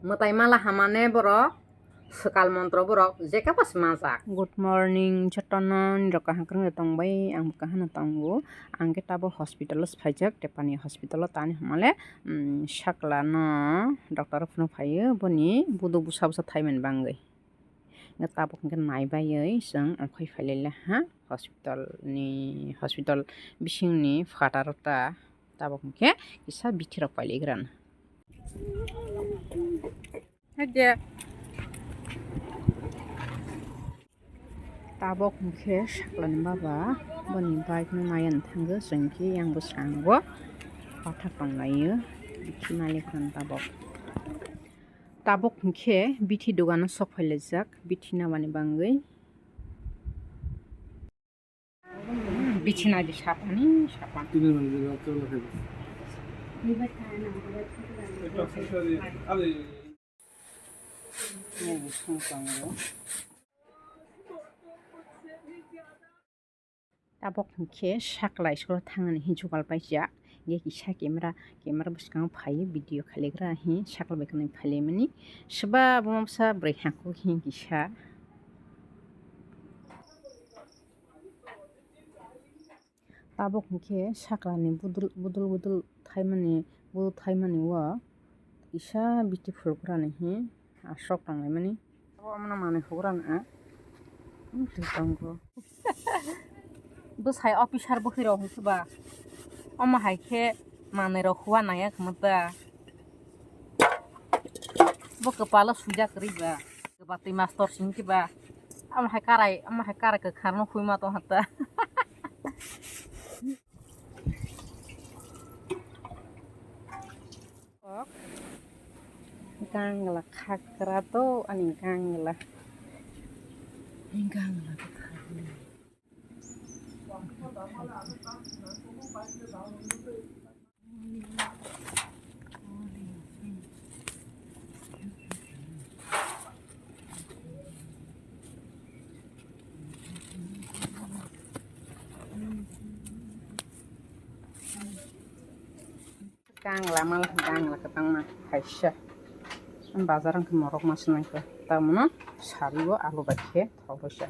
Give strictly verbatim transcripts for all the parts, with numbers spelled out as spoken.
Mwtai mala hamane borok, swkal montro borok jekebo se majak. Good morning, jotono nirok kaham kwrwngwi tongbai, ang bo kaham no tongo. Ang khe tabuk hospital o se phaijak, tepani hospital o tani hamale, um, sakla no doctor o phunuk phaio, boni buduk bwsa bwsa thaimani bangwi. Hwnkhe tabuk hwnkhe naibaiwi chwng okhai phailailaha hospital ni, hospital bisingni phataro ta. Tabuk hwnkhe kisa bithi rok pailaigrana. Haikhe tabuk hwnkhe saklani baba boni bike no naiya thangwi chwng khe yang bwskango pathak tonglaio, bithi nailaikha tabuk. Tabuk hwnkhe bithi dogano sok phailaijak, bithi nabani bangwi. Bithi naidi sapani, sapani. Tabuk hwnkhe sakla school o thangani hinwi jugal paijak. Hwnkhe kisa camera, camera bwskango phaiwi video khailaikha hinwi sakla bai khwnwi phailaimani. Swba buma bwsa bwrwi hangkuk hinwi kisa. Tabuk hwnkhe saklani budul, budul, budul thaimani, budul thaimani o kisa beautiful kwrwngni hinwi aswk tonglaimani. Omo no manwi hugra na. Twi tongo. Bwsai officer bwkhwi rok hwnkhe ba. Omo hai khe manwi rok hua naiya khwma ta. Bo kwpalo swijak kwrwi ba. Kwbatwi mastor sing khe ba. Omo hai karai, omo hai karai kwkhar no hwima tong ha ta. Gangla khakra to ani gangla. Gangla kwthar. Gangla mal, gangla kwbangma kaisa. Bazar wngkha morok ma swnamkha. Tamono sari o alu bai khe thok rwsa.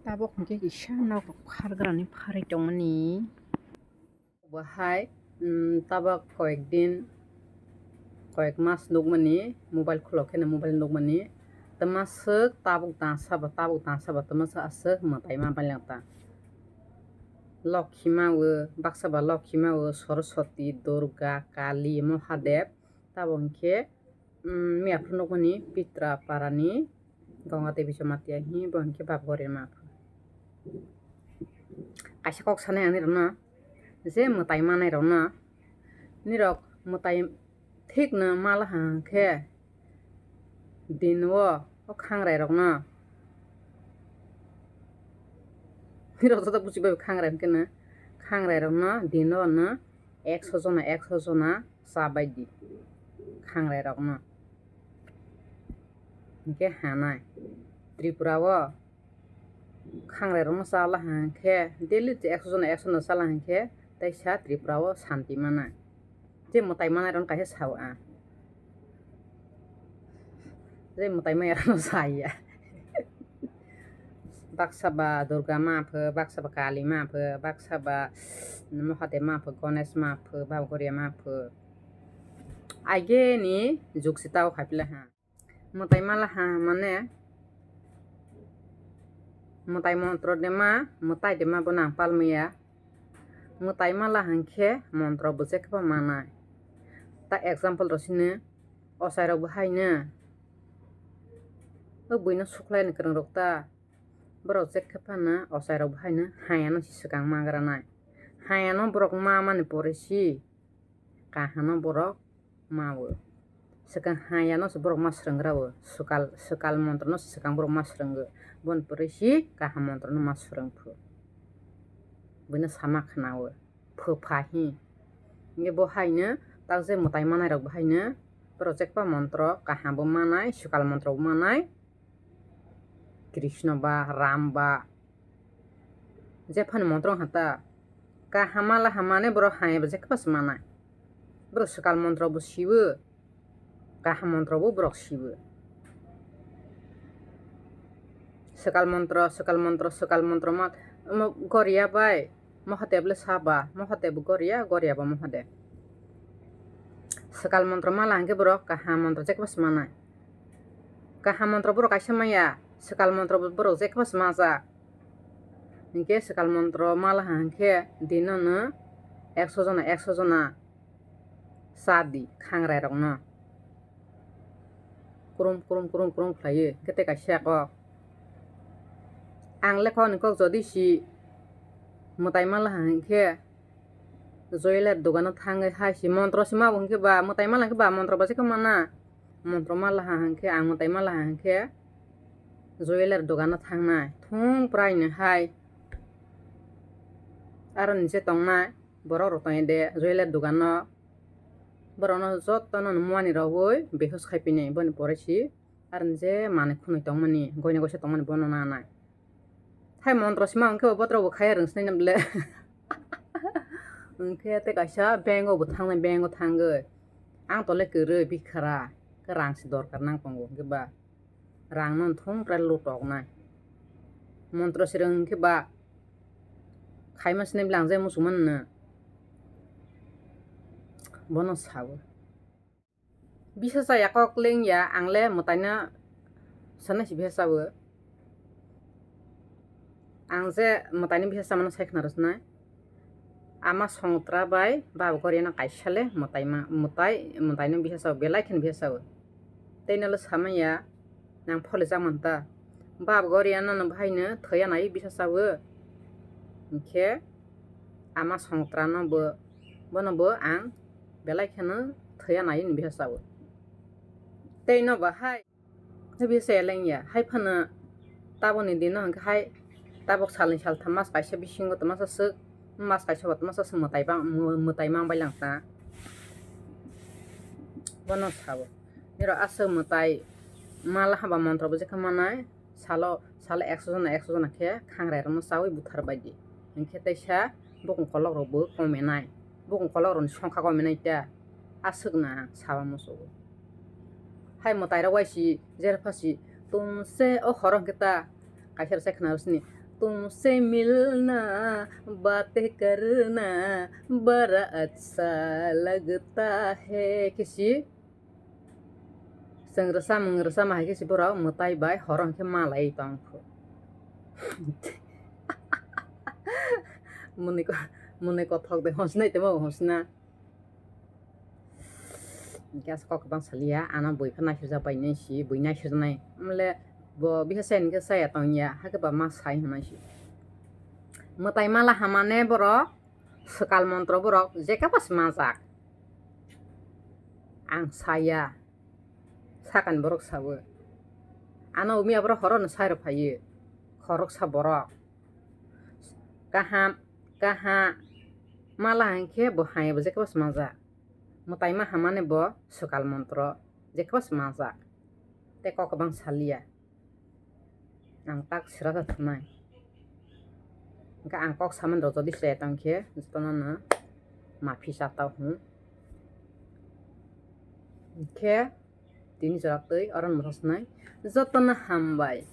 Tabuk hwnkhe kisa nok rok phargrani pharwi tongmani. Bo hai, um, tabuk koyek din, koyek mas nukmani, mobile khulok kheno mobile nukmani. Twma swk tabuk dansa ba, tabuk dansa ba, twma swk aswk mwtai ma bailak ta. Lokhi ma o, baksa ba Lokhi ma o, Soroswati, Durga, Kali, Mahadev, tabuk hwnkhe, um, miya phuru nukmani Pitra parani Ganga Devi Jamatia hi bo hwnkhe Bab Gori ma phu. Kaisa kok sanai ang nirokno, je mwtai manai rokno, nirok mwtai thikno malaha hwnkhe din o, o khangrai rokno, nirok joto buchi bai khangrai hwnkhe no, khangrai rokno din o no ekso jona, ekso jona cha bai di khangrai rokno. Hwnkhe hanai Tripura o khangrai rokno chala hwnkhe, daily ekso jona ekso no chala hwnkhe, teisa Tripura o santi manai. Je mwtai manai rokno kaisa sao ang. Je mwtai maya rokno saya. Baksa ba Durga ma pho, baksa ba Kali ma pho, baksa ba Mahadev ma pho, Ganesh ma pho, Baba Goria ma pho. Aigeni jug se tao khaipila ha. Mwtai mala ha mane, mwtai montro de ma, mwtai de ma bo nang palmaya. Mwtai mala hwnkhe montro bo jekhe bo manai. Ta example rok sini, ochai rok bo haino, o buino suklaini kwrwng rok ta, borok jekhe phano ochai rok bo haino hayano se swkang ma granai. Hayano borok ma mani pore si kahano borok ma o. Swkang hayano se borok ma swrwng gra o. Swkal, swkal montro no se swkang borok ma swrwng o. Boni pore si kaham montro no ma swrwng phu. Buino sama khna o. Phu pha hi. Nge bo haino tak je mwtai manai rok bo haino. Borok jekpa montro kaham bo manai, swkal montro bo manai. Krishna ba, Ram ba, Jephani montro wngkha ta, kaham mala hamani borok hamya bo jekhe basa manai. Borok swkal montro bo siwo, kaham montro bo borok siwo. Swkal montro, swkal montro, swkal montro ma, omo Goria bai Mahadev le saba, Mahadev bo Goria, Goria bo Mahadev. Swkal montro mala hwnkhe borok kaham montro jekhe basa manai. Kaham montro borok kaisa maya, swkal montro bo borok jekhe basa majak. Hinkhe swkal montro mala ha hwnkhe dino no ekso jona, ekso jona cha di khangrairokno. Krum, krum, krum, krum khlaiwi, hinkhe tei kaisa kok. Ang lekha ni kok jodi si mwtai mala ha hinkhe jewellery dogano thangwi hai si montro si ma bo hinkhe ba mwtai mala hinkhe ba montro bo jekhe mana. Montro mala ha hinkhe ang mwtai mala ha hinkhe jewellery dogano thangnai thung prai no hai. Aro ni je tongnai borok rok tongya de jewellery dogano. Borokno jotono muani rogwi behos khai pini boni pore si. Aro ni je manwi khwnwi tongmani, goina goisa tongmani bono nanai. Hai montro sima hwnkhe bo botrok bo khaiya rwngsnai na bwle. Hwnkhe tei kaisa bank o bo thangnai, bank o thangwi. Ang tole kwrwi bikhara, khe rang se dorkar nang tongo hwnkhe ba. Rang no thung prai lutoknai. Montro se rwng hwnkhe ba khaima sinai bwle ang je muchungmano. Bono sawi. Bisa chaya kok lengya, ang le mwtaino sanai si bisa chawo. Ang je mwtaino bisa chamano sai khna rwsnai. Ama songtra bai baba Goria no kaisa le mwtaima, mwtai, mwtaino bisa chawo, belai kheno bisa chawo. Tei no le samaya, nang phole jak man ta. Baba Goria no, no bahai no thwiya nai bisa chawo. Hinkhe ama songtra no bo, bono bo ang belai kheno thwiya nai hwnwi bisa chawo. Tei no bahai khe bisa eleng ya, hai phano taboni dino hwnkhe hai tabok salni saltham mas kaisa bisingo tongmasa swk, mas kaisa bo tongmasa swk mwtai bang-, mw-, mwtai mang bai lang ta. Bono sabo. Niro aswk mwtai mala haba montro bo jekha manai. Salo, salo ekso jona, ekso jona khe khangrai rokno chawi buthar bai di. Hinkhe teisa bukung kolok rok bo komenai. Bukung kolok rokni songkha komenai ta. Aswk na ang saba musugo. Hai mwtai rok waisi jerphasi tumse o horo hinkhe ta kaisa rwchai khna rwsini. Tumse milna bate karna bada acha lagta hai khe si. Chwng rwchapmung rwchapma hai khe se borok mwtai bai horo hwnkhe malai tong kho. Mwnwi ko-, mwnwi kothok de honsnai temo honsna. Gas kok bang salia, ano bui pha naisirjak bai nai si, bui naisirjaknai. Mle bo bisa sai hwnkhe chaya tong ya, hakhe ba ma sai hwnai si. Mwtai mala hamane borok, swkal montro borok, jekhe bas majak. Ang saya. Sakani borok sabo. Ano umi aborok horono sai rw phaio. Khoroksa borok. Kaham, kaha, mala hinkhe bo hai bo jekhe bas majak. Mwtai ma hamani bo swkal montro jekhe bas majak. Tei kok kwbang salia. Ang tak sira ta thumai. Hwnkhe ang kok samani rok jodi se tong khe jotono no maphi cha tao hwn. Hwnkhe tini jora twi oro no mwthang sanai. Jotono hambai.